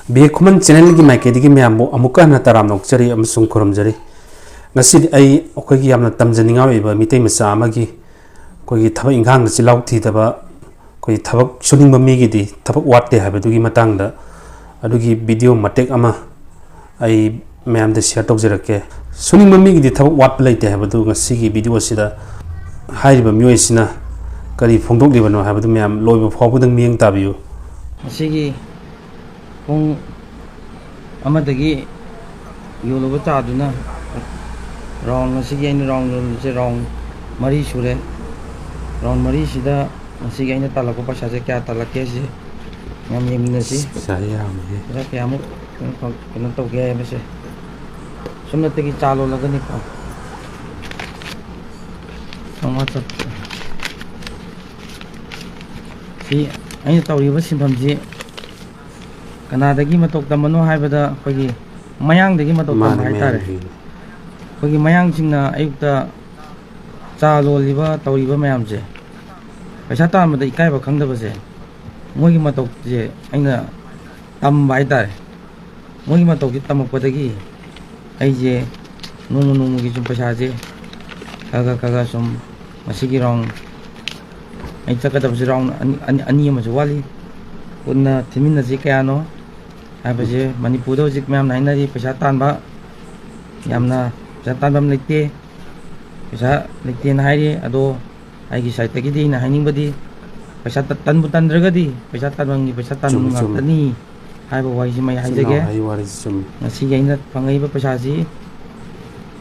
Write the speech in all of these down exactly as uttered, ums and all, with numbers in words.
B A ꯈꯨꯃꯟ ꯆꯦꯅꯦꯜꯒꯤ ꯃꯥꯏꯀꯩꯗꯒꯤ ꯃꯌꯥꯝꯕꯨ ꯑꯃꯨꯛꯀ ꯍꯟꯅ ꯇꯔꯥꯝꯅ ꯑꯣꯛꯆꯔꯤ ꯑꯃꯁꯨꯡ ꯈꯨꯔꯨꯝꯖꯔꯤ꯫ ꯉꯁꯤꯗꯤ ꯑꯩ ꯑꯩꯈꯣꯏꯒꯤ ꯌꯥꯝꯅ ꯇꯝꯖꯅꯤꯡꯉꯥꯏ ꯑꯣꯏꯕ ꯃꯤꯇꯩ ꯃꯆꯥ ꯑꯃꯒꯤ ꯑꯩꯈꯣꯏꯒꯤ ꯊꯕꯛ ꯏꯪꯈꯥꯡꯗ ꯆꯤꯜꯍꯥꯎ ꯊꯤꯗꯕ, ꯑꯩꯈꯣꯏꯒꯤ ꯊꯕꯛ ꯁꯨꯅꯤꯡꯕ ꯃꯤꯒꯤꯗꯤ ꯊꯕꯛ ꯋꯥꯠꯇꯦ ꯍꯥꯏꯕꯗꯨꯒꯤ ꯃꯇꯥꯡꯗ ꯑꯗꯨꯒꯤ ꯚꯤꯗꯤꯑꯣ ꯃꯇꯦꯛ ꯑꯃ ꯑꯩ ꯃꯌꯥꯝꯗ ꯁꯤꯌꯔ ꯇꯧꯖꯔꯛꯀꯦ꯫ ꯁꯨꯅꯤꯡꯕ ꯃꯤꯒꯤꯗꯤ ꯊꯕꯛ ꯋꯥꯠꯄ ꯂꯩꯇꯦ ꯍꯥꯏꯕꯗꯨ ꯉꯁꯤꯒꯤ ꯚꯤꯗꯤꯑꯣ ꯑꯁꯤꯗ ꯍꯥꯏꯔꯤꯕ ꯃꯤꯑꯣꯏ ꯑꯁꯤꯅ ꯀꯔꯤ ꯐꯣꯡꯗꯣꯛꯂꯤꯕꯅꯣ ꯍꯥꯏꯕꯗꯨ ꯃꯌꯥꯝ ꯂꯣꯏꯕ ꯐꯥꯎꯕꯗꯪ ꯃꯤꯠꯌꯦꯡ ꯇꯥꯕꯤꯌꯨ꯫ ꯉꯁꯤꯒꯤ ꯄꯨꯡ ꯑꯃꯗꯒꯤ ꯌꯣꯜꯂꯨꯕ ꯆꯥꯗꯨꯅ ꯔꯥꯎꯟ, ꯉꯁꯤꯒꯤ ꯑꯩꯅ ꯔꯥꯎꯟ ꯌꯣꯜꯂꯤꯁꯦ ꯔꯥꯎꯟ ꯃꯔꯤ ꯁꯨꯔꯦ꯫ ꯔꯥꯎꯟ ꯃꯔꯤꯁꯤꯗ ꯉꯁꯤꯒꯤ ꯑꯩꯅ ꯇꯥꯜꯂꯛꯄ ꯄꯩꯁꯥꯁꯦ ꯀꯌꯥ ꯇꯥꯜꯂꯛꯀꯦ ꯍꯥꯏꯁꯦ ꯃꯌꯥꯝ ꯌꯦꯡꯃꯤꯟꯅꯁꯤ꯫ ꯄꯩꯁꯥ ꯌꯥꯝꯃꯦꯍꯦ꯫ ꯄꯩꯁꯥ ꯀꯌꯥꯃꯨꯛ ꯀꯩꯅꯣ ꯐꯪ-, ꯀꯩꯅꯣ ꯇꯧꯒꯦ ꯍꯥꯏꯕꯁꯦ꯫ ꯁꯨꯞꯅꯇꯒꯤ ꯆꯥ ꯂꯣꯜꯂꯒꯅꯤꯀꯣ꯫ ꯆꯥꯝꯃꯉꯥ ꯆꯠꯄ꯫ ꯁꯤ ꯑꯩꯅ ꯇꯧꯔꯤꯕ ꯁꯤꯟꯐꯝꯁꯤ ꯀꯅꯥꯗꯒꯤ ꯃꯇꯧ ꯇꯝꯕꯅꯣ ꯍꯥꯏꯕꯗ, ꯑꯩꯈꯣꯏꯒꯤ ꯃꯌꯥꯡꯗꯒꯤ ꯃꯇꯧ ꯇꯝꯕ ꯃꯥꯅꯦ, ꯍꯥꯏꯇꯥꯔꯦ꯫ ꯃꯌꯥꯡꯗꯒꯤ꯫ ꯑꯩꯈꯣꯏꯒꯤ ꯃꯌꯥꯡꯁꯤꯡꯅ ꯑꯌꯨꯛꯇ ꯆꯥ ꯂꯣꯜꯂꯤꯕ, ꯇꯧꯔꯤꯕ ꯃꯌꯥꯝꯁꯦ, ꯄꯩꯁꯥ ꯇꯥꯟꯕꯗ ꯏꯀꯥꯏꯕ ꯈꯪꯗꯕꯁꯦ, ꯃꯣꯏꯒꯤ ꯃꯇꯧꯁꯦ ꯑꯩꯅ ꯇꯝꯕ ꯍꯥꯏꯇꯥꯔꯦ꯫ ꯃꯣꯏꯒꯤ ꯃꯇꯧꯁꯦ ꯇꯝꯃꯛꯄꯗꯒꯤ ꯑꯩꯁꯦ ꯅꯣꯡꯃ ꯅꯣꯡꯃꯒꯤ ꯁꯨꯝ ꯄꯩꯁꯥꯁꯦ ꯈꯔ ꯈꯔ, ꯈꯔ ꯈꯔ ꯁꯨꯝ, ꯉꯁꯤꯒꯤ ꯔꯥꯎꯟ, ꯑꯩ ꯆꯠꯀꯗꯕꯁꯦ ꯔꯥꯎꯟ ꯑꯅꯤ, ꯑꯅꯤ, ꯑꯅꯤ ꯑꯃꯁꯨ ꯋꯥꯠꯂꯤ꯫ ꯄꯨꯟꯅ ꯊꯤꯃꯤꯟꯅꯁꯤ ꯀꯌꯥꯅꯣ ꯍꯥꯏꯕꯁꯦ꯫ ꯃꯅꯤꯄꯨꯔꯗ ꯍꯧꯖꯤꯛ ꯃꯌꯥꯝꯅ ꯍꯥꯏꯅꯔꯤ ꯄꯩꯁꯥ ꯇꯥꯟꯕ, ꯌꯥꯝꯅ ꯄꯩꯁꯥ ꯇꯥꯟꯐꯝ ꯂꯩꯇꯦ, ꯄꯩꯁꯥ ꯂꯩꯇꯦꯅ ꯍꯥꯏꯔꯤ꯫ ꯑꯗꯣ ꯑꯩꯒꯤ ꯁꯥꯏꯠꯇꯒꯤꯗꯤ ꯑꯩꯅ ꯍꯥꯏꯅꯤꯡꯕꯗꯤ, ꯄꯩꯁꯥ ꯇ-, ꯇꯟꯕꯨ ꯇꯟꯗ꯭ꯔꯒꯗꯤ ꯄꯩꯁꯥ ꯇꯥꯟꯐꯝꯒꯤ ꯄꯩꯁꯥ ꯇꯥꯟꯐꯝ ꯆꯨꯝꯃꯤ, ꯆꯨꯝꯃꯤ꯫ ꯉꯥꯛꯇꯅꯤ ꯍꯥꯏꯕ ꯋꯥꯍꯩꯁꯤꯃ ꯑꯩ ꯏꯆꯤꯟ ꯏꯅꯥꯎ ꯍꯥꯏꯖꯒꯦ꯫ ꯍꯥꯏ ꯋꯥꯔꯤꯁꯤ ꯆꯨꯝꯃꯤ꯫ ꯉꯁꯤꯒꯤ ꯑꯩꯅ ꯐꯪꯉꯛꯏꯕ ꯄꯩꯁꯥꯁꯤ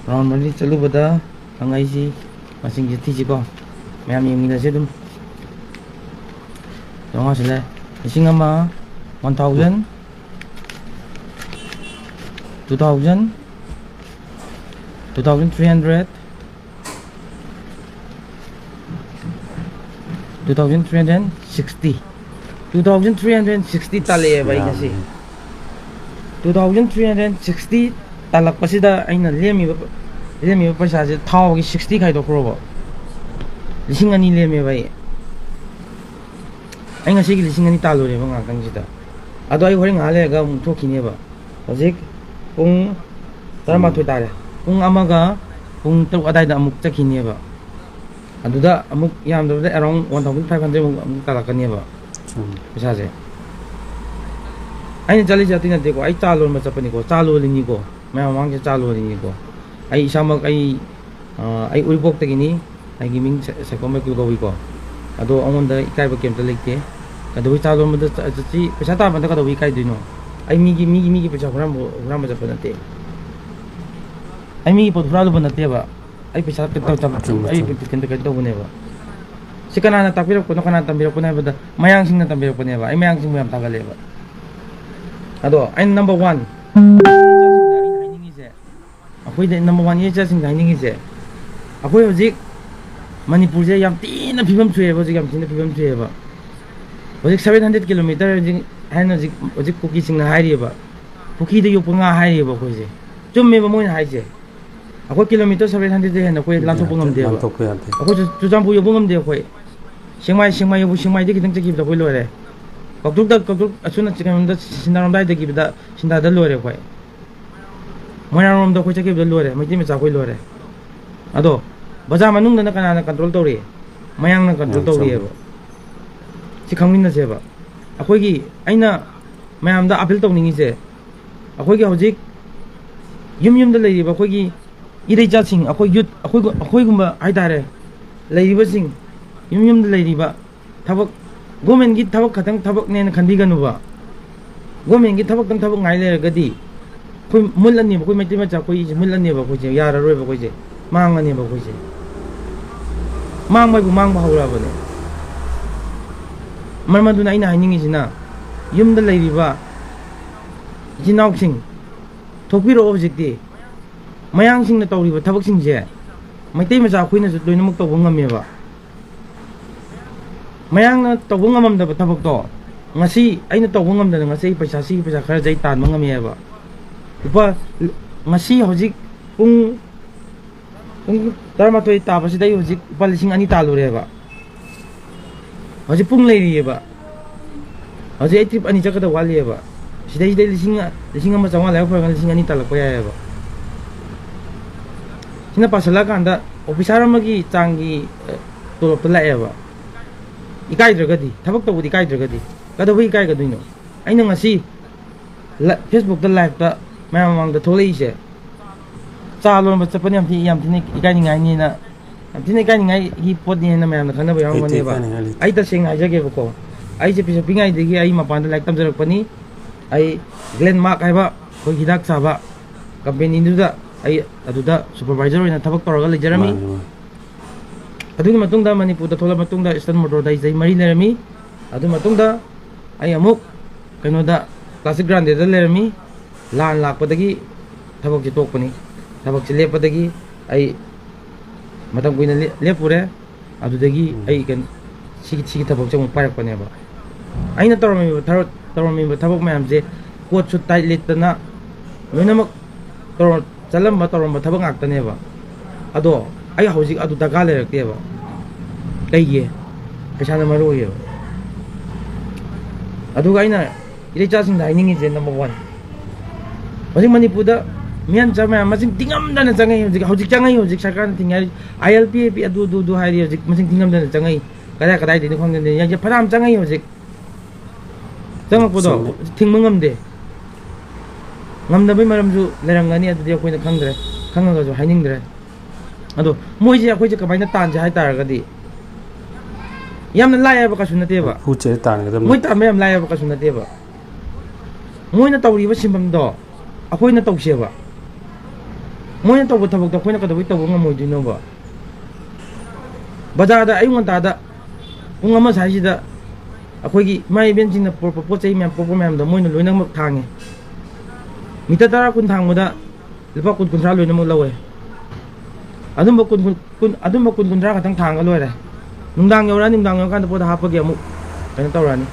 ꯔꯥꯎꯟ ꯃꯔꯤ ꯆꯠꯂꯨꯕꯗ ꯐꯪꯉꯛꯏꯁꯤ, ꯃꯁꯤꯡꯁꯦ ꯊꯤꯁꯤꯀꯣ, ꯃꯌꯥꯝ ꯌꯦꯡꯃꯤꯟꯅꯁꯤ ꯑꯗꯨꯝ꯫ ꯆꯥꯝꯃꯉꯥꯁꯤ ꯂꯩ, ꯂꯤꯁꯤꯡ ꯑꯃ, one thousand, two thousand, two thousand three hundred, two thousand three hundred sixty, two thousand three hundred sixty ꯇꯥꯜꯂꯛꯑꯦꯕ ꯑꯩ ꯉꯁꯤ꯫ ꯌꯥꯝꯃꯦ꯫ Two thousand three hundred sixty ꯇꯥꯜꯂꯛꯄꯁꯤꯗ ꯑꯩꯅ ꯂꯦꯝꯃꯤꯕ, ꯂꯦꯝꯃꯤꯕ ꯄꯩꯁꯥꯁꯦ ꯊꯥꯎꯒꯤ sixty ꯈꯥꯏꯗꯣꯛꯈ꯭ꯔꯣꯕ, ꯂꯤꯁꯤꯡ ꯑꯅꯤ ꯂꯦꯝꯃꯦꯕ ꯑꯩ꯫ ꯑꯩ ꯉꯁꯤꯒꯤ ꯂꯤꯁꯤꯡ ꯑꯅꯤ ꯇꯥꯜꯂꯨꯔꯦꯕ ꯉꯥꯏꯍꯥꯛꯇꯪꯁꯤꯗ꯫ ꯑꯗꯣ ꯑꯩ ꯍꯣꯔꯦꯟ ꯉꯥꯏꯍꯥꯛ ꯂꯩꯔꯒ ꯑꯃꯨꯛ ꯊꯣꯛꯈꯤꯅꯦꯕ꯫ ꯍꯧꯖꯤꯛ ꯄꯨꯡ ꯇꯔꯥꯃꯥꯊꯣꯏ ꯇꯥꯔꯦ꯫ ꯄꯨꯡ ꯑꯃꯒ ꯄꯨꯡ ꯇꯔꯨꯛ ꯑꯗꯥꯏꯗ ꯑꯃꯨꯛ ꯆꯠꯈꯤꯅꯦꯕ꯫ ꯑꯗꯨꯗ ꯑꯃꯨꯛ ꯌꯥꯝꯗꯕꯗ around one thousand five hundred ꯃꯨꯛ ꯑꯃꯨꯛ ꯇꯥꯔꯛꯀꯅꯦꯕ꯫ ꯎꯝ꯫ ꯄꯩꯁꯥꯁꯦ꯫ ꯑꯩꯅ ꯆꯠꯂꯤꯁꯦ ꯑꯇꯩ ꯅꯠꯇꯦꯀꯣ, ꯑꯩ ꯆꯥ ꯂꯣꯟꯕ ꯆꯠꯄꯅꯤꯀꯣ, ꯆꯥ ꯂꯣꯜꯂꯤꯅꯤꯀꯣ, ꯃꯌꯥꯝ ꯃꯃꯥꯡꯁꯦ ꯆꯥ ꯂꯣꯜꯂꯤꯅꯤꯀꯣ꯫ ꯑꯩ ꯏꯁꯥꯃꯛ ꯑꯩ, ꯑ, ꯑꯩ ꯎꯔꯤꯄꯣꯛꯇꯒꯤꯅꯤ꯫ ꯑꯩꯒꯤ ꯃꯤꯡ ꯁ-, ꯁꯥꯏꯈꯣꯝ ꯃꯥꯏꯀ꯭ꯌꯨ ꯀꯧꯏꯀꯣ꯫ ꯑꯗꯣ ꯑꯩꯉꯣꯟꯗ ꯏꯀꯥꯏꯕ ꯀꯩꯝꯇ ꯂꯩꯇꯦ꯫ ꯀꯩꯗꯧꯕꯩ ꯆꯥ ꯂꯣꯟꯕꯗ ꯆ-, ꯆꯠꯁꯤ? ꯄꯩꯁꯥ ꯇꯥꯟꯕꯗ ꯀꯩꯗꯧꯕꯩ ꯏꯀꯥꯏꯗꯣꯏꯅꯣ? ꯑꯩ ꯃꯤꯒꯤ, ꯃꯤꯒꯤ, ꯃꯤꯒꯤ ꯄꯩꯁꯥ ꯍꯨꯔꯥꯟꯕ, ꯍꯨꯔꯥꯟꯕ ꯆꯠꯄ ꯅꯠꯇꯦ꯫ ꯑꯩ ꯃꯤꯒꯤ ꯄꯣꯠ ꯍꯨꯔꯥꯜꯂꯨꯕ ꯅꯠꯇꯦꯕ꯫ ꯑꯩ ꯄꯩꯁꯥ ꯀꯩꯅꯣ ꯇꯧ-, ꯆꯪ-, ꯆꯨꯝꯃꯦ, ꯑꯩ ꯆꯨꯝꯃꯦ꯫ ꯀꯩꯅꯣ ꯇꯧꯕꯅꯦꯕ꯫ ꯁꯤ ꯀꯅꯥꯅ ꯇꯥꯛꯄꯤꯔꯛꯄꯅꯣ, ꯀꯅꯥꯅ ꯇꯝꯕꯤꯔꯛꯄꯅꯣ ꯍꯥꯏꯕꯗ, ꯃꯌꯥꯡꯁꯤꯡꯅ ꯇꯝꯕꯤꯔꯛꯄꯅꯦꯕ꯫ ꯑꯩ ꯃꯌꯥꯡꯁꯤꯡꯕꯨ ꯌꯥꯝ ꯊꯥꯒꯠꯂꯦꯕ꯫ ꯑꯗꯣ ꯑꯩꯅ number one, ꯑꯩꯅ ꯍꯥꯏꯅꯤꯡꯉꯤꯁꯦ, ꯑꯩꯈꯣꯏꯗ number one ꯏꯆꯥꯁꯤꯡꯗ ꯍꯥꯏꯅꯤꯡꯉꯤꯁꯦ, ꯑꯩꯈꯣꯏ ꯍꯧꯖꯤꯛ ꯃꯅꯤꯄꯨꯔꯁꯦ ꯌꯥꯝ ꯊꯤꯅ ꯐꯤꯕꯝ ꯁꯣꯛꯑꯦꯕ, ꯍꯧꯖꯤꯛ ꯌꯥꯝ ꯊꯤꯅ ꯐꯤꯕꯝ ꯁꯣꯛꯑꯦꯕ꯫ ꯍꯧꯖꯤꯛ seven hundred kilometer ꯍꯧꯖꯤꯛ ꯍꯥꯏꯅ ꯍꯧꯖꯤꯛ, ꯍꯧꯖꯤꯛ ꯀꯨꯀꯤꯁꯤꯡꯅ ꯍꯥꯏꯔꯤꯕ, ꯄꯨꯈ꯭ꯔꯤꯗ ꯌꯣꯛꯄ ꯉꯥ ꯍꯥꯏꯔꯤꯕ ꯑꯩꯈꯣꯏꯁꯦ꯫ ꯆꯨꯝꯃꯦꯕ ꯃꯣꯏꯅ ꯍꯥꯏꯁꯦ꯫ ꯑꯩꯈꯣꯏ kilometer seven hundred ꯍꯦꯟꯅ ꯑꯩꯈꯣꯏ ꯂꯥꯟꯊꯣꯛꯄ ꯉꯝꯗꯦꯕ꯫ ꯂꯥꯟꯊꯣꯛꯄ ꯌꯥꯗꯦ꯫ ꯑꯩꯈꯣꯏ ꯆꯨ-, ꯆꯨꯔꯆꯥꯟꯄꯨꯔ ꯌꯧꯕ ꯉꯝꯗꯦ ꯑꯩꯈꯣꯏ꯫ ꯁꯦꯛꯃꯥꯏ, ꯁꯦꯛꯃꯥꯏ ꯌꯧꯕ, ꯁꯦꯛꯃꯥꯏꯗꯒꯤ ꯈꯤꯇꯪ ꯆꯠꯈꯤꯕꯗ ꯑꯩꯈꯣꯏ ꯂꯣꯏꯔꯦ꯫ ꯀꯧꯇ꯭ꯔꯨꯛꯇ, ꯀꯧꯇ꯭ꯔꯨꯛ ꯑꯁꯣꯝ ꯅꯥꯀꯟꯗ ꯁꯤꯟꯅꯥꯔꯣꯝꯗꯥꯏꯗꯒꯤꯕꯗ ꯁꯤꯟꯗꯥꯗ ꯂꯣꯏꯔꯦ ꯑꯩꯈꯣꯏ꯫ ꯃꯣꯏꯔꯥꯡꯂꯣꯝꯗ ꯑꯩꯈꯣꯏ ꯆꯠꯈꯤꯕꯗ ꯂꯣꯏꯔꯦ, ꯃꯩꯇꯩ ꯃꯆꯥ ꯑꯩꯈꯣꯏ ꯂꯣꯏꯔꯦ꯫ ꯑꯗꯣ ꯕꯖꯥꯔ ꯃꯅꯨꯡꯗꯅ ꯀꯅꯥꯅ control ꯇꯧꯔꯤ? ꯃꯌꯥꯡꯅ control ꯇꯧꯔꯤꯑꯕ꯫ ꯁꯤ ꯈꯪꯃꯤꯟꯅꯁꯦꯕ꯫ ꯑꯩꯈꯣꯏꯒꯤ, ꯑꯩꯅ ꯃꯌꯥꯝꯗ appeal ꯇꯧꯅꯤꯡꯉꯤꯁꯦ, ꯑꯩꯈꯣꯏꯒꯤ ꯍꯧꯖꯤꯛ ꯌꯨꯝ ꯌꯨꯝꯗ ꯂꯩꯔꯤꯕ ꯑꯩꯈꯣꯏꯒꯤ ꯏꯔꯩꯆꯥꯁꯤꯡ, ꯑꯩꯈꯣꯏ youth, ꯑꯩꯈꯣꯏ, ꯑꯩꯈꯣꯏꯒꯨꯝꯕ ꯍꯥꯏꯇꯥꯔꯦ, ꯂꯩꯔꯤꯕꯁꯤꯡ, ꯌꯨꯝ ꯌꯨꯝꯗ ꯂꯩꯔꯤꯕ ꯊꯕꯛ, governmentꯀꯤ ꯊꯕꯛ ꯈꯛꯇꯪ ꯊꯕꯛꯅꯦꯅ ꯈꯟꯕꯤꯒꯅꯨꯕ꯫ Governmentꯀꯤ ꯊꯕꯛꯇꯪ ꯊꯕꯛ ꯉꯥꯏ ꯂꯩꯔꯒꯗꯤ ꯑꯩꯈꯣꯏ ꯃꯨꯠꯂꯅꯦꯕ, ꯑꯩꯈꯣꯏ ꯃꯩꯇꯩ ꯃꯆꯥ ꯑꯩꯈꯣꯏꯁꯦ ꯃꯨꯠꯂꯅꯦꯕ, ꯑꯩꯈꯣꯏꯁꯦ ꯌꯥꯔꯔꯣꯏꯕ, ꯑꯩꯈꯣꯏꯁꯦ ꯃꯥꯡꯉꯅꯦꯕ, ꯑꯩꯈꯣꯏꯁꯦ ꯃꯥꯡꯕ ꯍꯥꯏꯕꯨ ꯃꯥꯡꯕ ꯍꯧꯔꯛꯑꯕꯅꯦ꯫ ꯃꯔꯝ ꯑꯗꯨꯅ ꯑꯩꯅ ꯍꯥꯏꯅꯤꯡꯉꯤꯁꯤꯅ, ꯌꯨꯝꯗ ꯂꯩꯔꯤꯕ ꯏꯆꯤꯟ ꯏꯅꯥꯎꯁꯤꯡ, ꯊꯣꯛꯄꯤꯔꯛꯑꯣ ꯍꯧꯖꯤꯛꯇꯤ꯫ ꯃꯌꯥꯡꯁꯤꯡꯅ ꯇꯧꯔꯤꯕ ꯊꯕꯛꯁꯤꯡꯁꯦ ꯃꯩꯇꯩ ꯃꯆꯥ ꯑꯩꯈꯣꯏꯅꯁꯨ ꯂꯣꯏꯅꯃꯛ ꯇꯧꯕ ꯉꯝꯃꯦꯕ꯫ ꯃꯌꯥꯡꯅ ꯇꯧꯕ ꯉꯝꯃꯝꯗꯕ ꯊꯕꯛꯇꯣ ꯉꯁꯤ ꯑꯩꯅ ꯇꯧꯕ ꯉꯝꯗꯅ ꯉꯁꯤ ꯑꯩ ꯄꯩꯁꯥ, ꯁꯤꯒꯤ ꯄꯩꯁꯥ ꯈꯔꯁꯦ ꯑꯩ ꯇꯥꯟꯕ ꯉꯝꯃꯦꯕ꯫ ꯂꯨꯄꯥ, ꯉꯁꯤ ꯍꯧꯖꯤꯛ ꯄꯨꯡ, ꯄꯨꯡ ꯇꯔꯥꯃꯥꯊꯣꯏ ꯇꯥꯕꯁꯤꯗ ꯑꯩ ꯍꯧꯖꯤꯛ ꯂꯨꯄꯥ ꯂꯤꯁꯤꯡ ꯑꯅꯤ ꯇꯥꯜꯂꯨꯔꯦꯕ꯫ ꯍꯧꯖꯤꯛ ꯄꯨꯡ ꯂꯩꯔꯤꯑꯕ꯫ ꯍꯧꯖꯤꯛ ꯑꯩ ꯇ꯭ꯔꯤꯞ ꯑꯅꯤ ꯆꯠꯀꯗꯕ ꯋꯥꯠꯂꯤꯑꯕ꯫ ꯁꯤꯗꯩꯁꯤꯗꯩ ꯂꯤꯁꯤꯡ, ꯂꯤꯁꯤꯡ ꯑꯃ ꯆꯥꯝꯃꯉꯥ ꯂꯥꯏꯕꯛ ꯐꯔꯒꯅ ꯂꯤꯁꯤꯡ ꯑꯅꯤ ꯇꯥꯜꯂꯛꯄ ꯌꯥꯏꯑꯕ꯫ ꯁꯤꯅ ꯄꯥꯁꯤꯜꯂꯛꯑꯀꯥꯟꯗ ꯑꯣꯐꯤꯁꯥꯔ ꯑꯃꯒꯤ ꯆꯥꯡꯒꯤ, ꯑ, ꯇꯣꯂꯣꯞꯇ ꯂꯥꯛꯑꯦꯕ꯫ ꯏꯀꯥꯏꯗ꯭ꯔꯒꯗꯤ, ꯊꯕꯛ ꯇꯧꯕꯗꯤ ꯏꯀꯥꯏꯗ꯭ꯔꯒꯗꯤ ꯀꯩꯗꯧꯕꯩ ꯏꯀꯥꯏꯒꯗꯣꯏꯅꯣ? ꯑꯩꯅ ꯉꯁꯤ ꯂ-, ꯐꯦꯁꯕꯨꯛꯇ ꯂꯥꯏꯞꯇ ꯃꯌꯥꯝ ꯃꯃꯥꯡꯗ ꯊꯣꯛꯂꯛꯏꯁꯦ, ꯆꯥ ꯂꯣꯟꯕ ꯆꯠꯄꯅ ꯌꯥꯝ ꯊꯤ-, ꯌꯥꯝ ꯊꯤꯅ ꯏꯀꯥꯏꯅꯤꯡꯉꯥꯏꯅꯤꯅ, ꯌꯥꯝ ꯊꯤꯅ ꯏꯀꯥꯏꯅꯤꯡꯉꯥꯏꯒꯤ ꯄꯣꯠꯅꯤꯅ ꯃꯌꯥꯝꯅ ꯈꯟꯅꯕ ꯂꯩꯇꯦ ꯌꯥꯎꯔꯝꯒꯅꯦꯕ꯫ ꯏꯀꯥꯏꯅꯤꯡꯉꯥꯏ ꯂꯩꯇꯦ꯫ ꯑꯩ ꯇꯁꯦꯡꯅ ꯍꯥꯏꯖꯒꯦꯕꯀꯣ, ꯑꯩꯁꯦ ꯄꯤꯁꯛ ꯄꯤꯛꯉꯥꯏꯗꯒꯤ ꯑꯩ ꯃꯄꯥꯟꯗ ꯂꯥꯏꯔꯤꯛ ꯇꯝꯖꯔꯛꯄꯅꯤ꯫ ꯑꯩ ꯒ꯭ꯂꯦꯟꯃꯥꯔꯛ ꯍꯥꯏꯕ ꯑꯩꯈꯣꯏ ꯍꯤꯗꯥꯛ ꯆꯥꯕ ꯀꯝꯄꯦꯅꯤꯗꯨꯗ ꯑꯩ ꯑꯗꯨꯗ ꯁꯨꯄꯔꯚꯥꯏꯖꯔ ꯑꯣꯏꯅ ꯊꯕꯛ ꯇꯧꯔꯒ ꯂꯩꯖꯔꯝꯃꯤ꯫ ꯃꯥꯅꯦ, ꯃꯥꯅꯦ꯫ ꯑꯗꯨꯒꯤ ꯃꯇꯨꯡꯗ ꯃꯅꯤꯄꯨꯔꯗ ꯊꯣꯛꯂꯛꯑ ꯃꯇꯨꯡꯗ ꯏꯁꯇꯔꯟ ꯃꯣꯇꯣꯔꯗ ꯑꯩ ꯆꯍꯤ ꯃꯔꯤ ꯂꯩꯔꯝꯃꯤ꯫ ꯑꯗꯨ ꯃꯇꯨꯡꯗ ꯑꯩ ꯑꯃꯨꯛ ꯀꯩꯅꯣꯗ, ꯀ꯭ꯂꯥꯁꯤꯛ ꯒ꯭ꯔꯥꯟꯗꯦꯗ ꯂꯩꯔꯝꯃꯤ꯫ ꯂꯥꯟ ꯂꯥꯛꯄꯗꯒꯤ ꯊꯕꯛꯁꯦ ꯇꯣꯛꯄꯅꯤ꯫ ꯊꯕꯛꯁꯦ ꯂꯦꯞꯄꯗꯒꯤ ꯑꯩ ꯃꯇꯝ ꯀꯨꯏꯅ ꯂꯦꯞ-, ꯂꯦꯞꯄꯨꯔꯦ꯫ ꯑꯗꯨꯗꯒꯤ ꯎꯝ꯫ ꯑꯩ ꯀꯩꯅꯣ, ꯁꯤꯒꯤ, ꯁꯤꯒꯤ ꯊꯕꯛꯁꯦ ꯑꯃꯨꯛ ꯄꯥꯏꯔꯛꯄꯅꯦꯕ꯫ ꯑꯩꯅ ꯇꯧꯔꯝꯃꯤꯕ ꯊꯕꯛ, ꯇꯧꯔꯝꯃꯤꯕ ꯊꯕꯛ ꯃꯌꯥꯝꯁꯦ ꯀꯣꯠꯁꯨ ꯇꯥꯏꯠ ꯂꯤꯠꯇꯅ ꯂꯣꯏꯅꯃꯛ ꯇꯧꯔ-, ꯆꯠꯂꯝꯕ, ꯇꯧꯔꯝꯕ ꯊꯕꯛ ꯉꯥꯛꯇꯅꯦꯕ꯫ ꯑꯗꯣ ꯑꯩ ꯍꯧꯖꯤꯛ ꯑꯗꯨ ꯗꯔꯀꯥꯔ ꯂꯩꯔꯛꯇꯦꯕ꯫ ꯀꯩꯒꯤ? ꯄꯩꯁꯥꯅ ꯃꯔꯨ ꯑꯣꯏꯌꯦꯕ꯫ ꯑꯗꯨꯒ ꯑꯩꯅ ꯏꯔꯩꯆꯥꯁꯤꯡꯗ ꯍꯥꯏꯅꯤꯡꯉꯤꯁꯦ, number one, ꯍꯧꯖꯤꯛ ꯃꯅꯤꯄꯨꯔꯗ ꯃꯤꯌꯥꯟꯆꯥ ꯃꯌꯥꯝ ꯃꯁꯤꯡ ꯊꯤꯉꯝꯗꯅ ꯆꯪꯉꯛꯏ꯫ ꯍꯧꯖꯤꯛ, ꯍꯧꯖꯤꯛ ꯆꯪꯉꯛꯏ꯫ ꯍꯧꯖꯤꯛ ꯁꯔꯀꯥꯔꯅ ꯊꯤꯡꯉꯦ ꯍꯥꯏꯔꯤ꯫ ꯑꯥꯏ ꯑꯦꯜ ꯄꯤ ꯑꯦ ꯄꯤ ꯑꯗꯨ, ꯑꯗꯨ, ꯑꯗꯨ ꯍꯥꯏꯔꯤ꯫ ꯍꯧꯖꯤꯛ ꯃꯁꯤꯡ ꯊꯤꯉꯝꯗꯅ ꯆꯪꯉꯛꯏ꯫ ꯀꯗꯥꯏ ꯀꯗꯥꯏꯗꯩꯅꯣ ꯈꯪꯗꯦ꯫ ꯌꯥꯏꯁꯦ ꯐꯅꯌꯥꯝ ꯆꯪꯉꯛꯏ ꯍꯧꯖꯤꯛ꯫ ꯆꯪꯉꯛꯄꯗꯣ ꯆꯨꯝꯃꯦ꯫ ꯊꯤꯡꯕ ꯉꯝꯗꯦ꯫ ꯉꯝꯗꯕꯩ ꯃꯔꯝꯁꯨ ꯂꯩꯔꯝꯒꯅꯤ, ꯑꯗꯨꯗꯤ ꯑꯩꯈꯣꯏꯅ ꯈꯪꯗ꯭ꯔꯦ, ꯈꯪꯉꯒꯁꯨ ꯍꯥꯏꯅꯤꯡꯗ꯭ꯔꯦ꯫ ꯑꯗꯣ ꯃꯣꯏꯁꯦ ꯑꯩꯈꯣꯏꯁꯦ ꯀꯃꯥꯏꯅ ꯇꯥꯟꯁꯦ ꯍꯥꯏ ꯇꯥꯔꯒꯗꯤ ꯌꯥꯝꯅ ꯂꯥꯏꯑꯕ ꯀꯩꯁꯨ ꯅꯠꯇꯦꯕ꯫ ꯍꯨ ꯆꯦꯔꯦ ꯇꯥꯟꯒꯗꯕꯅꯤ꯫ ꯃꯣꯏ ꯇꯥꯟꯕ ꯌꯥꯝ ꯂꯥꯏꯑꯕ ꯀꯩꯁꯨ ꯅꯠꯇꯦꯕ꯫ ꯃꯣꯏꯅ ꯇꯧꯔꯤꯕ ꯁꯤꯟꯐꯝꯗꯣ ꯑꯩꯈꯣꯏꯅ ꯇꯧꯁꯦꯕ꯫ ꯃꯣꯏꯅ ꯇꯧꯕ ꯊꯕꯛꯇꯣ ꯑꯩꯈꯣꯏꯅ ꯀꯩꯗꯧꯕꯩ ꯇꯧꯕ ꯉꯝꯃꯣꯏꯗꯣꯏꯅꯣꯕ? ꯕꯖꯥꯔꯗ ꯑꯌꯨꯛ ꯉꯟꯇꯥꯗ ꯄꯨꯡ ꯑꯃ ꯁ꯭ꯋꯥꯏꯁꯤꯗ ꯑꯩꯈꯣꯏꯒꯤ ꯏꯃꯥ ꯏꯕꯦꯟꯁꯤꯡꯅ ꯄꯨꯔꯛꯄ ꯄꯣꯠ ꯆꯩ ꯃꯌꯥꯝ, ꯄꯣꯔꯛꯄ ꯃꯌꯥꯝꯗꯣ ꯃꯣꯏꯅ ꯂꯣꯏꯅꯃꯛ ꯊꯥꯡꯉꯦ꯫ ꯃꯤꯇꯔ ꯇꯔꯥ ꯀꯨꯟ ꯊꯥꯡꯕꯗ ꯂꯨꯄꯥ ꯀꯨꯟ, ꯀꯨꯟꯊ꯭ꯔꯥ ꯂꯣꯏꯅꯃꯛ ꯂꯧꯋꯦ꯫ ꯑꯗꯨꯝꯕ ꯀꯨꯟ, ꯀꯨꯟ, ꯀꯨꯟ, ꯑꯗꯨꯝꯕ ꯀꯨꯟ, ꯀꯨꯟꯊ꯭ꯔꯥ ꯈꯛꯇꯪ ꯊꯥꯡꯉꯒ ꯂꯣꯏꯔꯦ꯫ ꯅꯨꯡꯗꯥꯡ ꯌꯧꯔꯛꯑꯅꯤ, ꯅꯨꯡꯗꯥꯡ ꯌꯧꯔꯀꯥꯟꯗ ꯄꯣꯠꯇꯣ ꯍꯥꯞꯄꯒꯤ ꯑꯃꯨꯛ ꯀꯩꯅꯣ ꯇꯧꯔꯛꯑꯅꯤ꯫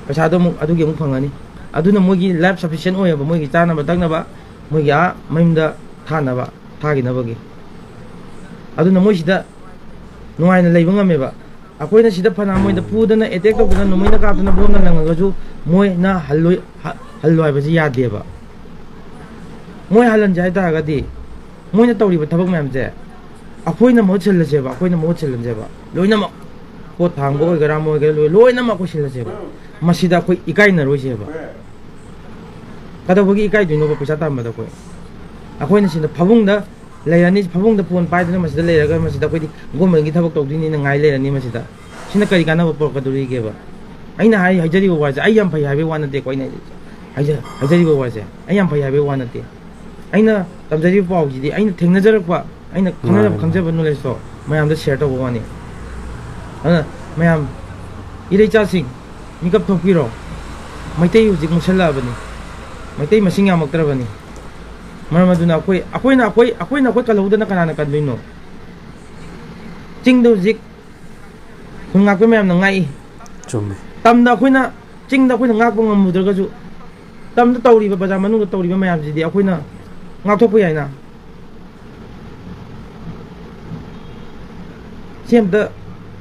ꯄꯩꯁꯥꯗꯣ ꯑꯃꯨꯛ ꯑꯗꯨꯒꯤ ꯑꯃꯨꯛ ꯐꯪꯉꯅꯤ꯫ ꯑꯗꯨꯅ ꯃꯣꯏꯒꯤ life sufficient ꯑꯣꯏꯌꯦꯕ, ꯃꯣꯏꯒꯤ ꯆꯥꯅꯕ ꯊꯛꯅꯕ, ꯃꯣꯏꯒꯤ ꯑꯥ ꯃꯌꯨꯝꯗ ꯊꯥꯅꯕ, ꯊꯥꯈꯤꯅꯕꯒꯤ꯫ ꯑꯗꯨꯅ ꯃꯣꯏꯁꯤꯗ ꯅꯨꯡꯉꯥꯏꯅ ꯂꯩꯕ ꯉꯝꯃꯦꯕ꯫ ꯑꯩꯈꯣꯏꯅ ꯁꯤꯗ ꯐꯅ ꯃꯣꯏꯗ ꯐꯨꯗꯅ, ꯑꯦꯇꯦꯛ ꯇꯧꯗꯅ, ꯅꯣꯡꯃꯩꯅ ꯀꯥꯞꯇꯅ, ꯕꯣꯝꯅ ꯂꯪꯉꯒꯁꯨ ꯃꯣꯏꯅ ꯍꯜꯂꯣꯏ-, ꯍ-, ꯍꯜꯂꯣ ꯍꯥꯏꯕꯁꯤ ꯌꯥꯗꯦꯕ꯫ ꯃꯣꯏ ꯍꯜꯍꯟꯁꯦ ꯍꯥꯏ ꯇꯥꯔꯒꯗꯤ ꯃꯣꯏꯅ ꯇꯧꯔꯤꯕ ꯊꯕꯛ ꯃꯌꯥꯝꯁꯦ ꯑꯩꯈꯣꯏꯅ ꯃꯍꯨꯠ ꯁꯤꯜꯂꯁꯦꯕ, ꯑꯩꯈꯣꯏꯅ ꯃꯍꯨꯠ ꯁꯤꯜꯂꯁꯦꯕ꯫ ꯂꯣꯏꯅꯃꯛ ꯄꯣꯠ ꯊꯥꯡꯕ ꯑꯣꯏꯒꯦꯔꯥ, ꯑꯃ ꯑꯣꯏꯒꯦꯔꯥ, ꯂꯣꯏ-, ꯂꯣꯏꯅꯃꯛ ꯑꯩꯈꯣꯏ ꯁꯤꯜꯂꯁꯦꯕ꯫ ꯃꯁꯤꯗ ꯑꯩꯈꯣꯏ ꯏꯀꯥꯏꯅꯔꯣꯏꯁꯦꯕ꯫ ꯀꯩꯗꯧꯕꯒꯤ ꯏꯀꯥꯏꯗꯣꯏꯅꯣꯕ ꯄꯩꯁꯥ ꯇꯥꯟꯕꯗ ꯑꯩꯈꯣꯏ? ꯑꯩꯈꯣꯏꯅ ꯁꯤꯗ ꯐꯃꯨꯡꯗ ꯂꯩꯔꯅꯤ, ꯐꯃꯨꯡꯗ ꯐꯣꯟ ꯄꯥꯏꯗꯅ ꯃꯁꯤꯗ ꯂꯩꯔꯒ ꯃꯁꯤꯗ ꯑꯩꯈꯣꯏꯗꯤ ꯒꯣꯔꯃꯦꯟꯒꯤ ꯊꯕꯛ ꯇꯧꯗꯣꯏꯅꯤꯅ ꯉꯥꯏ ꯂꯩꯔꯅꯤ ꯃꯁꯤꯗ꯫ ꯁꯤꯅ ꯀꯔꯤ ꯀꯥꯟꯅꯕ ꯄꯨꯔꯛꯀꯗꯣꯔꯤꯒꯦꯕ? ꯑꯩꯅ ꯍꯥꯏ-, ꯍꯥꯏꯖꯔꯤꯕ ꯋꯥꯁꯦ ꯑꯩ ꯌꯥꯝ ꯐꯩ ꯍꯥꯏꯕꯒꯤ ꯋꯥ ꯅꯠꯇꯦꯀꯣ꯫ ꯑꯩꯅ ꯍꯥꯏꯖ-, ꯍꯥꯏꯖꯔꯤꯕ ꯋꯥꯁꯦ ꯑꯩ ꯌꯥꯝ ꯐꯩ ꯍꯥꯏꯕꯒꯤ ꯋꯥ ꯅꯠꯇꯦ꯫ ꯑꯩꯅ ꯇꯝꯖꯔꯤꯕ ꯄꯥꯎꯁꯤꯗꯤ ꯑꯩꯅ ꯊꯦꯡꯅꯖꯔꯛꯄ, ꯑꯩꯅ ꯈꯪꯖꯕ, ꯃꯥꯅꯦ, ꯃꯥꯅꯦ꯫ ꯈꯪꯖꯕ ꯅꯣꯂꯦꯖꯇꯣ ꯃꯌꯥꯝꯗ ꯁꯤꯌꯔ ꯇꯧꯕ ꯋꯥꯅꯤ꯫ ꯑꯗꯨꯅ ꯃꯌꯥꯝ, ꯏꯔꯩꯆꯥꯁꯤꯡ, ꯃꯤꯀꯞ ꯊꯣꯛꯄꯤꯔꯣ꯫ ꯃꯩꯇꯩ ꯍꯧꯖꯤꯛ ꯃꯨꯠꯁꯜꯂꯛꯑꯕꯅꯤ꯫ ꯃꯩꯇꯩ ꯃꯁꯤꯡ ꯌꯥꯝꯃꯛꯇ꯭ꯔꯕꯅꯤ꯫ ꯃꯔꯝ ꯑꯗꯨꯅ ꯑꯩꯈꯣꯏ, ꯑꯩꯈꯣꯏꯅ, ꯑꯩꯈꯣꯏ, ꯑꯩꯈꯣꯏꯅ ꯑꯩꯈꯣꯏ ꯀꯜꯍꯧꯗꯅ ꯀꯅꯥꯅ ꯀꯟꯗꯣꯏꯅꯣ? ꯆꯤꯡꯗ ꯍꯧꯖꯤꯛ ꯈꯨꯟ ꯉꯥꯛꯄ ꯃꯌꯥꯝꯅ ꯉꯥꯛꯏ꯫ ꯆꯨꯝꯃꯦ꯫ ꯇꯝꯗ ꯑꯩꯈꯣꯏꯅ, ꯆꯤꯡꯗ ꯑꯩꯈꯣꯏꯅ ꯉꯥꯛꯄ ꯉꯝꯃꯨꯗ꯭ꯔꯒꯁꯨ, ꯇꯝꯗ ꯇꯧꯔꯤꯕ, ꯕꯖꯥꯔ ꯃꯅꯨꯡꯗ ꯇꯧꯔꯤꯕ ꯃꯌꯥꯝꯁꯤꯗꯤ ꯑꯩꯈꯣꯏꯅ ꯉꯥꯛꯊꯣꯛꯄ ꯌꯥꯏꯅ꯫ ꯁꯤ ꯑꯝꯇ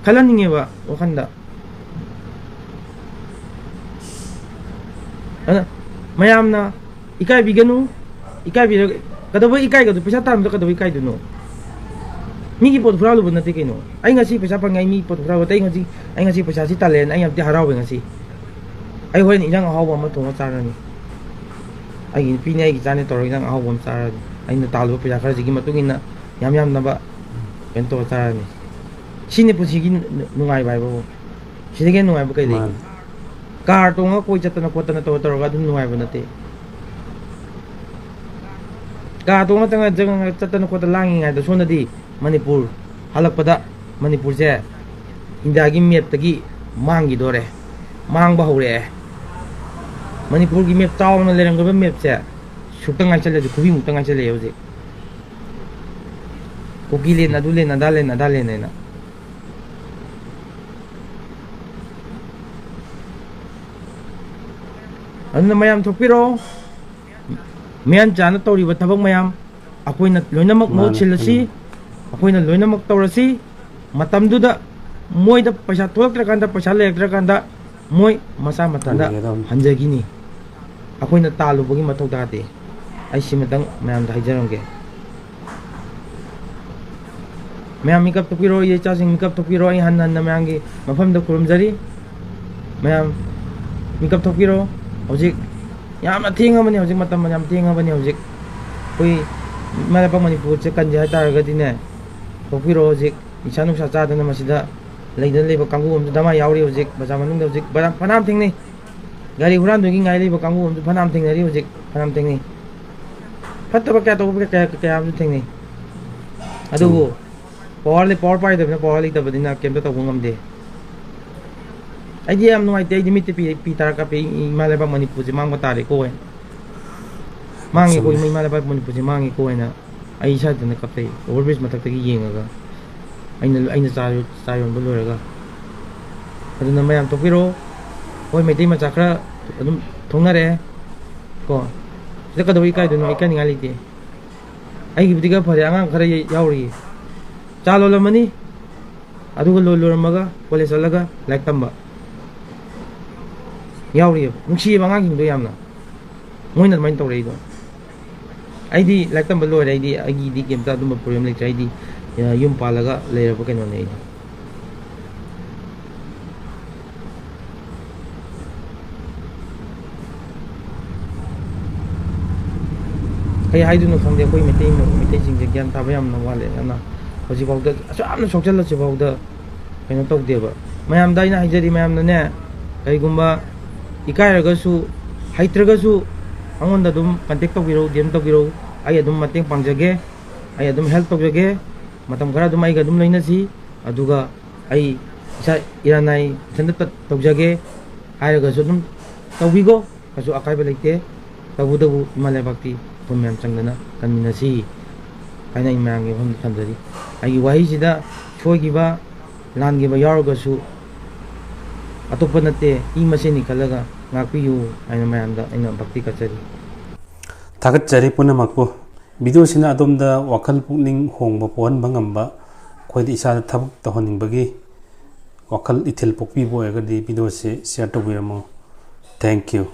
ꯈꯜꯍꯟꯅꯤꯡꯉꯦꯕ ꯋꯥꯈꯜꯗ꯫ ꯑꯗꯨꯅ ꯃꯌꯥꯝꯅ ꯏꯀꯥꯏꯕꯤꯒꯅꯨ, ꯏꯀꯥꯏꯕꯤꯔ-, ꯀꯩꯗꯧꯕꯩ ꯏꯀꯥꯏꯒꯗꯣ? ꯄꯩꯁꯥ ꯇꯥꯟꯕꯗ ꯀꯩꯗꯧꯕꯩ ꯏꯀꯥꯏꯗꯣꯏꯅꯣ? ꯃꯤꯒꯤ ꯄꯣꯠ ꯍꯨꯔꯥꯜꯂꯨꯕ ꯅꯠꯇꯦ ꯀꯩꯅꯣ꯫ ꯑꯩ ꯉꯁꯤ ꯄꯩꯁꯥ ꯐꯪꯉꯦ, ꯑꯩ ꯃꯤ ꯄꯣꯠ ꯍꯨꯔꯥꯜꯂꯨꯕ ꯅꯠꯇꯦ꯫ ꯑꯩ ꯉꯁꯤ, ꯑꯩ ꯉꯁꯤ ꯄꯩꯁꯥꯁꯤ ꯇꯥꯜꯂꯦꯅ ꯑꯩ ꯌꯥꯝ ꯊꯤ ꯍꯔꯥꯎꯋꯦ ꯉꯁꯤ꯫ ꯑꯩ ꯍꯣꯔꯦꯟ ꯏꯟꯖꯥꯡ ꯑꯍꯥꯎꯕ ꯑꯃ ꯊꯣꯡꯉ ꯆꯥꯔꯅꯤ꯫ ꯑꯩꯒꯤ ꯅꯨꯄꯤꯅꯦ, ꯑꯩꯒꯤ ꯏꯆꯥꯅꯦ ꯇꯧꯔꯒ ꯏꯟꯖꯥꯡ ꯑꯍꯥꯎꯕ ꯑꯃ ꯆꯥꯔꯅꯤ꯫ ꯑꯩꯅ ꯇꯥꯜꯂꯨꯕ ꯄꯩꯁꯥ ꯈꯔꯁꯤꯒꯤ ꯃꯇꯨꯡ ꯏꯟꯅ ꯌꯥꯝ ꯌꯥꯝꯅꯕ ꯀꯩꯅꯣ ꯇꯧꯔ ꯆꯥꯔꯅꯤ꯫ ꯁꯤꯅꯤ ꯄꯨꯟꯁꯤꯒꯤ ꯅꯨ-, ꯅꯨꯡꯉꯥꯏꯕ ꯍꯥꯏꯕꯕꯨ꯫ ꯁꯤꯗꯒꯤ ꯍꯦꯟꯅ ꯅꯨꯡꯉꯥꯏꯕ ꯀꯩ ꯂꯩꯒꯦ? ꯃꯥꯅꯤ꯫ ꯀꯥꯔ ꯇꯣꯡꯉꯒ ꯀꯣꯏ ꯆꯠꯇꯅ ꯈꯣꯠꯇꯅ ꯇꯧꯔ ꯇꯧꯔꯒ ꯑꯗꯨꯝ ꯅꯨꯡꯉꯥꯏꯕ ꯅꯠꯇꯦ꯫ ꯀꯥꯔ ꯇꯣꯡꯉ ꯆꯪꯉ-, ꯆꯪꯉ-, ꯆꯠꯇꯅ ꯈꯣꯠꯇꯅ ꯂꯥꯡꯉꯤꯉꯩꯗ ꯁꯣꯝꯗꯗꯤ ꯃꯅꯤꯄꯨꯔ ꯍꯜꯂꯛꯄꯗ ꯃꯅꯤꯄꯨꯔꯁꯦ ꯏꯟꯗꯤꯌꯥꯒꯤ ꯃꯦꯞꯇꯒꯤ ꯃꯥꯡꯈꯤꯗꯣꯔꯦ, ꯃꯥꯡꯕ ꯍꯧꯔꯛꯑꯦ꯫ ꯃꯅꯤꯄꯨꯔꯒꯤ ꯃꯦꯞ ꯆꯥꯎꯅ ꯂꯩꯔꯝꯒꯗꯕ ꯃꯦꯞꯁꯦ ꯁꯨꯛꯇ ꯉꯥꯏꯁꯜꯂꯦ, ꯈꯨꯕꯤꯃꯨꯛꯇ ꯉꯥꯏꯁꯜꯂꯛꯑꯦ ꯍꯧꯖꯤꯛ꯫ ꯀꯨꯀꯤ ꯂꯦꯟ, ꯑꯗꯨ ꯂꯦꯟ, ꯑꯗꯥ ꯂꯦꯟ, ꯑꯗꯥ ꯂꯦꯟ ꯍꯥꯏꯅ꯫ ꯑꯗꯨꯅ ꯃꯌꯥꯝ ꯊꯣꯛꯄꯤꯔꯣ꯫ ꯃꯤꯌꯥꯟ ꯆꯥꯅ ꯇꯧꯔꯤꯕ ꯊꯕꯛ ꯃꯌꯥꯝ ꯑꯩꯈꯣꯏꯅ ꯂꯣꯏꯅꯃꯛ ꯃꯍꯨꯠ ꯃꯥꯅꯦ, ꯁꯤꯜꯂꯁꯤ꯫ ꯎꯝ꯫ ꯑꯩꯈꯣꯏꯅ ꯂꯣꯏꯅꯃꯛ ꯇꯧꯔꯁꯤ꯫ ꯃꯇꯝꯗꯨꯗ ꯃꯣꯏꯗ ꯄꯩꯁꯥ ꯊꯣꯛꯂꯛꯇ꯭ꯔꯀꯥꯟꯗ, ꯄꯩꯁꯥ ꯂꯩꯔꯛꯇ꯭ꯔꯀꯥꯟꯗ ꯃꯣꯏ ꯃꯁꯥ ꯃꯊꯟꯇ ꯍꯟꯖꯒꯗꯕꯅꯤ꯫ ꯍꯟꯖꯈꯤꯅꯤ꯫ ꯑꯩꯈꯣꯏꯅ ꯇꯥꯜꯂꯨꯕꯒꯤ ꯃꯊꯧ ꯇꯥꯗꯦ꯫ ꯑꯩ ꯁꯤꯃꯇꯪ ꯃꯌꯥꯝꯗ ꯍꯥꯏꯖꯔꯝꯒꯦ꯫ ꯃꯌꯥꯝ ꯃꯤꯀꯞ ꯊꯣꯛꯄꯤꯔꯣ, ꯏꯆꯦ ꯏꯆꯥꯁꯤꯡ ꯃꯤꯀꯞ ꯊꯣꯛꯄꯤꯔꯣ꯫ ꯑꯩ ꯍꯟꯅ ꯍꯟꯅ ꯃꯌꯥꯝꯒꯤ ꯃꯐꯝꯗ ꯈꯨꯔꯨꯝꯖꯔꯤ꯫ ꯃꯌꯥꯝ ꯃꯤꯀꯞ ꯊꯣꯛꯄꯤꯔꯣ꯫ ꯍꯧꯖꯤꯛ ꯌꯥꯝꯅ ꯊꯦꯡꯉꯕꯅꯤ, ꯍꯧꯖꯤꯛ ꯃꯇꯝ ꯌꯥꯝ ꯊꯦꯡꯉꯕꯅꯤ꯫ ꯍꯧꯖꯤꯛ ꯑꯩꯈꯣꯏ ꯏꯃꯥ ꯂꯩꯄꯥꯛ ꯃꯅꯤꯄꯨꯔꯁꯦ ꯀꯟꯖꯦ ꯍꯥꯏꯇꯥꯔꯒꯗꯤꯅꯦ, ꯊꯣꯛꯄꯤꯔꯣ꯫ ꯍꯧꯖꯤꯛ ꯅꯤꯁꯥ ꯅꯨꯡꯁꯥ ꯆꯥꯗꯅ ꯃꯁꯤꯗ ꯂꯩꯗꯅ ꯂꯩꯕ ꯀꯥꯡꯕꯨ ꯑꯃꯁꯨ ꯗꯃꯥ ꯌꯥꯎꯔꯤ꯫ ꯍꯧꯖꯤꯛ ꯕꯖꯥꯔ ꯃꯅꯨꯡꯗ ꯍꯧꯖꯤꯛ ꯐꯅꯌꯥꯝ ꯊꯦꯡꯅꯩ꯫ ꯒꯥꯔꯤ ꯍꯨꯔꯥꯟꯗꯨꯒꯤ ꯉꯥꯏ ꯂꯩꯕ ꯀꯥꯡꯕꯨ ꯑꯃꯁꯨ ꯐꯅꯌꯥꯝ ꯊꯦꯡꯅꯔꯤ꯫ ꯍꯧꯖꯤꯛ ꯐꯅꯌꯥꯝ ꯊꯦꯡꯅꯩ꯫ ꯐꯠꯇꯕ ꯀꯌꯥ ꯇꯧꯕ ꯀꯌꯥ, ꯀꯌꯥ ꯑꯃꯁꯨ ꯊꯦꯡꯅꯩ꯫ ꯑꯗꯨꯕꯨ ꯆꯨꯝꯃꯤ꯫ ꯄꯋꯥꯔ ꯂꯩ-, ꯄꯋꯥꯔ ꯄꯥꯏꯗꯕꯅꯤꯅ, ꯄꯋꯥꯔ ꯂꯩꯇꯕꯅꯤꯅ ꯀꯩꯝꯇ ꯇꯧꯕ ꯉꯝꯗꯦ꯫ ꯑꯩꯗꯤ ꯌꯥꯝ ꯅꯨꯡꯉꯥꯏꯇꯦ꯫ ꯑꯩꯗꯤ ꯃꯤꯠꯇ ꯄꯤ, ꯄꯤ ꯇꯥꯔ ꯀꯥꯞꯄꯦ꯫ ꯏ-, ꯏꯃꯥ ꯂꯩꯕꯥꯛ ꯃꯅꯤꯄꯨꯔꯁꯦ ꯃꯥꯡꯕ ꯇꯥꯔꯦꯀꯣ ꯍꯥꯏꯅ꯫ ꯃꯥꯡꯉꯦꯀꯣ, ꯆꯨꯝꯃꯦ꯫ ꯏꯃꯥ, ꯏꯃꯥ ꯂꯩꯕꯥꯛ ꯃꯅꯤꯄꯨꯔꯁꯦ ꯃꯥꯡꯉꯦꯀꯣ ꯍꯥꯏꯅ ꯑꯩ ꯏꯁꯥ ꯏꯊꯟꯇ ꯀꯞꯄꯦ꯫ Over bridge ꯃꯊꯛꯇꯒꯤ ꯌꯦꯡꯉꯒ ꯑꯩꯅ, ꯑꯩꯅ ꯆꯥ ꯌꯣ-, ꯆꯥ ꯌꯣꯟꯕ ꯂꯣꯏꯔꯒ꯫ ꯑꯗꯨꯅ ꯃꯌꯥꯝ ꯊꯣꯛꯄꯤꯔꯣ꯫ ꯍꯣꯏ, ꯃꯩꯇꯩ ꯃꯆꯥ ꯈꯔ ꯑꯗꯨꯝ ꯊꯣꯛꯅꯔꯛꯑꯦ ꯀꯣ꯫ ꯁꯤꯗ ꯀꯩꯗꯧꯕꯩ ꯏꯀꯥꯏꯗꯣꯏꯅꯣ? ꯏꯀꯥꯏꯅꯤꯡꯉꯥꯏ ꯂꯩꯇꯦ꯫ ꯑꯩꯒꯤꯕꯨꯗꯤ ꯈꯔ ꯐꯔꯦ, ꯑꯉꯥꯡ ꯈꯔ ꯌ-, ꯌꯥꯎꯔꯤꯌꯦ꯫ ꯆꯥ ꯂꯣꯜꯂꯝꯃꯅꯤ, ꯑꯗꯨꯒ ꯂꯣꯏ ꯂꯣꯏꯔꯝꯃꯒ ꯀꯣꯂꯦꯖ ꯆꯠꯂꯒ ꯂꯥꯏꯔꯤꯛ ꯇꯝꯕ ꯌꯥꯎꯔꯤꯑꯕ꯫ ꯅꯨꯡꯁꯤꯌꯦꯕ ꯑꯉꯥꯡꯁꯤꯡꯗꯣ ꯌꯥꯝꯅ, ꯃꯣꯏꯅ ꯑꯗꯨꯃꯥꯏꯅ ꯇꯧꯔꯛꯏꯗꯣ꯫ ꯑꯩꯗꯤ ꯂꯥꯏꯔꯤꯛ ꯇꯝꯕ ꯂꯣꯏꯔꯦ, ꯑꯩꯗꯤ, ꯑꯩꯒꯤꯗꯤ ꯀꯩꯝꯇ ꯑꯗꯨꯝꯕ ꯄ꯭ꯔꯣꯕ꯭ꯂꯦꯝ ꯂꯩꯇ꯭ꯔꯦ꯫ ꯑꯩꯗꯤ, ꯑ, ꯌꯨꯝ ꯄꯥꯜꯂꯒ ꯂꯩꯔꯕ ꯀꯩꯅꯣꯅꯦ ꯑꯩꯗꯤ꯫ ꯀꯩ ꯍꯥꯏꯗꯣꯏꯅꯣ ꯈꯪꯗꯦ꯫ ꯑꯩꯈꯣꯏ ꯃꯩꯇꯩ, ꯃꯩꯇꯩꯁꯤꯡꯁꯦ ꯒ꯭ꯌꯥꯟ ꯇꯥꯕ ꯌꯥꯝꯅ ꯋꯥꯠꯂꯦ꯫ ꯌꯥꯝꯅ ꯍꯧꯖꯤꯛꯐꯥꯎꯗ ꯑꯁꯨꯛ ꯌꯥꯝꯅ ꯁꯣꯛꯆꯜꯂꯁꯤꯐꯥꯎꯗ ꯀꯩꯅꯣ ꯇꯧꯗꯦꯕ꯫ ꯃꯌꯥꯝꯗ ꯑꯩꯅ ꯍꯥꯏꯖꯔꯤ, ꯃꯌꯥꯝꯅꯅꯦ, ꯀꯩꯒꯨꯝꯕ ꯏꯀꯥꯏꯔꯒꯁꯨ, ꯍꯩꯇ꯭ꯔꯒꯁꯨ ꯑꯩꯉꯣꯟꯗ ꯑꯗꯨꯝ contact ꯇꯧꯕꯤꯔꯛꯎ, D M ꯇꯧꯕꯤꯔꯛꯎ꯫ ꯑꯩ ꯑꯗꯨꯝ ꯃꯇꯦꯡ ꯄꯥꯡꯖꯒꯦ, ꯑꯩ ꯑꯗꯨꯝ help ꯇꯧꯖꯒꯦ꯫ ꯃꯇꯝ ꯈꯔ ꯑꯗꯨꯝ ꯑꯩꯒ ꯑꯗꯨꯝ ꯂꯣꯏꯅꯁꯤ꯫ ꯑꯗꯨꯒ ꯑꯩ ꯏꯁꯥ ꯏꯔꯥꯟꯅꯥꯏ ꯏꯊꯟꯇ ꯇ-, ꯇꯧꯖꯒꯦ ꯍꯥꯏꯔꯒꯁꯨ ꯑꯗꯨꯝ ꯇꯧꯕꯤꯈꯣ, ꯀꯩꯁꯨ ꯑꯀꯥꯏꯕ ꯂꯩꯇꯦ꯫ ꯇꯧꯕꯇꯕꯨ ꯏꯃꯥ ꯂꯩꯕꯥꯛꯇꯤ ꯑꯩꯈꯣꯏ ꯃꯌꯥꯝ ꯆꯪꯗꯅ ꯀꯟꯃꯤꯟꯅꯁꯤ ꯍꯥꯏꯅ ꯑꯩ ꯃꯌꯥꯝꯒꯤ ꯃꯐꯝꯗ ꯊꯝꯖꯔꯤ꯫ ꯑꯩꯒꯤ ꯋꯥꯍꯩꯁꯤꯗ ꯁꯣꯏꯈꯤꯕ, ꯂꯥꯟꯈꯤꯕ ꯌꯥꯎꯔꯒꯁꯨ ꯑꯇꯣꯞꯄ ꯅꯠꯇꯦ, ꯏ ꯃꯁꯦꯟꯅꯤ ꯈꯜꯂꯒ ꯉꯥꯛꯄꯤꯌꯨ ꯍꯥꯏꯅ ꯃꯌꯥꯝꯗ ꯑꯩꯅ ꯚꯛꯇꯤ ꯀꯠꯆꯔꯤ꯫ ꯊꯥꯒꯠꯆꯔꯤ ꯄꯨꯝꯅꯃꯛꯄꯨ꯫ Video ꯁꯤꯅ ꯑꯗꯣꯝꯗ ꯋꯥꯈꯜ ꯄꯨꯛꯅꯤꯡ ꯍꯣꯡꯕ ꯄꯣꯛꯍꯟꯕ ꯉꯝꯕ, ꯑꯩꯈꯣꯏꯗ ꯏꯁꯥꯗ ꯊꯕꯛ ꯇꯧꯍꯟꯅꯤꯡꯕꯒꯤ ꯋꯥꯈꯜ ꯏꯊꯤꯜ ꯄꯣꯛꯄꯤꯕ ꯑꯣꯏꯔꯒꯗꯤ video ꯁꯤ share ꯇꯧꯕꯤꯔꯝꯃꯣ꯫ Thank you꯫